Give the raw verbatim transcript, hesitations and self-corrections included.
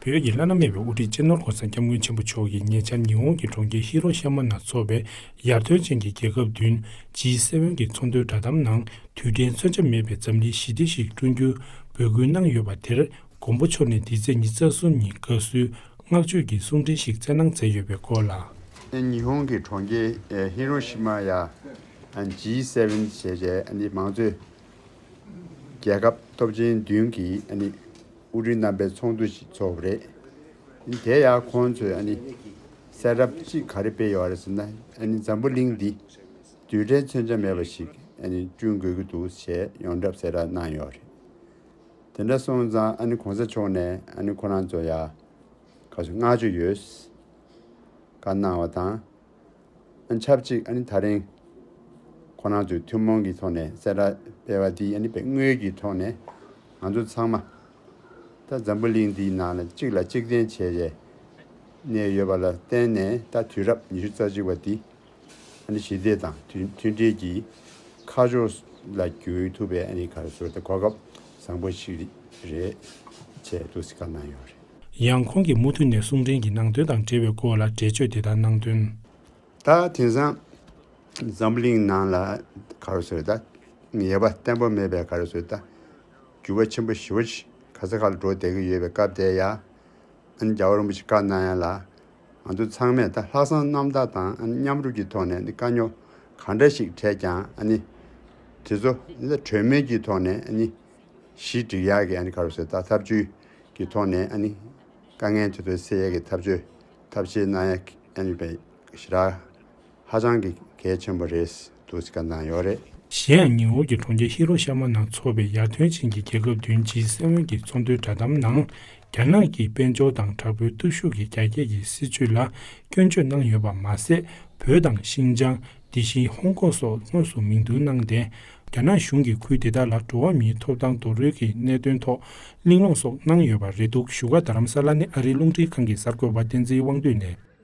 བོད་ཀྱི་བླ་ན་མེད་པའི་དབུ་ཁྲིད་སྤྱི་ནོར་༸གོང་ས་༸སྐྱབས་མགོན་ཆེན་པོ་མཆོག་གིས་ཉེ་ཆར་ཉི་ཧོང་གི་གྲོང་ཁྱེར་ཧི་རོ་ཤི་མ་ན་འཚོགས་པའི་ཡར་ཐོན་ཅན་གྱི་རྒྱལ་ཁབ་བདུན་ཇི་སེ་ཝེན་གྱི་ཚོགས་འདུའི་བསྒྲགས་གཏམ་ནང་། དུས་དྲན་མཚོན་ཆ་མེད་པའི་འཛམ་གླིང་ཞི་བདེ་ཞིག་བསྐྲུན་རྒྱུའི་འབོད་སྐུལ་གནང་ཡོད་པ་དེར། མགོན་པོ་མཆོག་ནས་འདི་ཚེས་ཉི་ཤུ་རྩ་གསུམ་ཉིན་དགའ་བསུའི་བསྔགས་བརྗོད་ཀྱི་གསུང་འཕྲིན་ཞིག་བསྩལ་གནང་མཛད་ཡོད་པའི་སྐོར་ལ། ཉི་ཧོང་གི་གྲོང་ཁྱེར་ཧི་རོ་ཤི་མ་ཡ་ཇི་སེ་ཝེན་ཞེས་བྱའི་མང་གཙོའི་རྒྱལ་ཁབ་སྟོབས་ཆེན་བདུན་གྱི་དབུ་ཁྲིད་རྣམ་པའི་ཚོགས་འདུ་ཞིག་ཚོགས་པ་རེད། དེ་ཡང་ཁོང་ཚོས་གསལ་བསྒྲགས་གཅིག་ག་རེ་སྤེལ་ཡོད་རེད་ཟེར་ན། འཛམ་བུ་གླིང་འདི་དུས་དྲན་མཚོན་ཆ་མེད་པ་ཞིག་བསྐྲུན་དགོས་ཀྱི་འདུག་ཅེས་ཡོངས་གྲགས་གསལ་བསྒྲགས་གནང་ཡོད་རེད། དེ་འདྲ་སོང་ཙང་གོང་ས་མཆོག་ནས་ཁོ་རང་ཚོ་ཡ་ག་ཚོད་བསྔགས་བརྗོད་ཡོད་བཀའ་གནང་བ་དང་། ཨ་ཆབས་ཅིག་ཨ་ནི་ད་རིང་ཁོ་རང་ཚོའི་ཐུན་མོང་གི་ཐོག་ནས་གསལ་བསྒྲགས་སྤེལ་བ་དེ་ཨ་ནི་དཔེ་དངོས་ཀྱི་ཐོག་ནས་ང་ཚོ་ཚང་མ་ད་འཛམ་བུ་གླིང་འདིའི་ནང་ལ་གཅིག་ལ་གཅིག་བརྟེན་བྱས་བྱས་གནས་ཡོད་པ་ལ་བརྟེན་ནས། ད་དུས་རབས་ཉི་ཤུ་རྩ་གཅིག་པ་འདི་ཨ་ནི་ཞི་བདེ་དང་མཐུན་མཐུན་སྒྲིལ་གྱི་ཁ་ཕྱོགས་ལ་བསྒྱུར་ཐུབ་པའི་ཨ་ནི་ག་རེ་ཟེར་ད་གོ་སྐབས་བཟང་པོ་ཞིག་རེད་ཅེས་འདུག་སེ་བཀའ་གནང་ཡོད་རེད། ཡང་ཁོང་གིས་མུ་མཐུད་ནས་གསུང་འཕྲིན་གྱི་ནང་དོན་དང་འབྲེལ་བའི་སྐོར་ལ་འགྲེལ་བརྗོད་དེ་ལྟར་གནང་དོན། ད་དེང་སང་འཛམ་བུ་གླིང་ནང་ལ་ག་རེ་ཟེར་ད་ངེས་པ་བརྟན་པོ་མེད་པའི་ག་རེ་ཟེར་ད་འགྱུར་བ་ཆེན་པོ་ཞེ་པོ་ཞིག་ག་ས་ག་ལ་འགྲོ་བསྡད་ཀྱི་ཡོད་པའི་སྐབས་དེ་ཡ། ཨ་ནི་རྒྱལ་བ་རིན་པོ་ཆེ་བཀའ་གནང་ཡ་ལ་ང་ཚོ་ཚང་མས་ད་ལྷག་བསམ་རྣམ་དག་དང་ཨ་ནི་མཉམ་རུབ་ཀྱི་ཐོག་ནས་ཨ་ནི་དཀའ་རྙོག་ག་འདྲ་ཞིག་འཕྲད་ཀྱང་ཨ་ནི་དེ་ཚོ་ཨ་ནི་གྲོས་མོལ་གྱི་ཐོག་ནས་ཨ་ནི་གཞི་སྒྲིག་ཡག་གི་ཨ་ནི་ག་རེ་ཟེར་ད་ཐབས་བྱུས་ཀྱི་ཐོག་ནས་ཨ་ནི་དཀའ་ངལ་དེ་ཚོ་སེལ་ཡག་གི་ཐབས་བྱུས་ཐབས་ཤེས་གནང་ཡག་ཨ་ནི་དཔེ་ཞེ་དྲག་ཧ་ཅང་གི་གལ་ཆེན་པོ་རེད་འདུག་སེ་བཀའ་གནང་ཡོད་རེད། གཞན་ཡང་ཉི་ཧོང་གི་གྲོང་ཁྱེར་ཧི་རོ་ཤ་མ་ནང་འཚོགས་པའི་ཡར་ཐོན་ཅན་གྱི་རྒྱལ་ཁབ་བདུན་ཇི་སེ་ཝེན་གྱི་ཚོགས་འདུའི་བསྒྲགས་གཏམ་ནང་། རྒྱ་ནག་གིས་དཔལ་འབྱོར་དང་དྲག་པོའི་སྟོབས་ཤུགས་ཀྱི་རྒྱ་སྐྱེད་ཀྱི་སྲིད་བྱུས་ལ་སྐྱོན་བརྗོད་གནང་ཡོད་པ་མ་ཟད། བོད་དང་ཤིན་ཅང་། དེ་བཞིན་ཧོང་ཀོང་སོགས་དངོས་སུ་མིང་བསྡུར་གནང་སྟེ། རྒྱ་ནག་གཞུང་གིས་ཁུལ་དེ་དག་ལ་འགྲོ་བ་མིའི་ཐོབ་ཐང་རྡོག་རོལ་གྱི་གནད་དོན་ཐོག་གླེང་སློང་སོགས་གནང་ཡོད་པ་རེད་འདུག་བཞུགས་སྒར་རྡ་རམ་ས་ལ་ནས་ཨ་རིའི་རླུང་འཕྲིན་ཁང་གི་གསར་འགོད་པ་བསྟན་འཛིན་དབང་འདུས་ནས།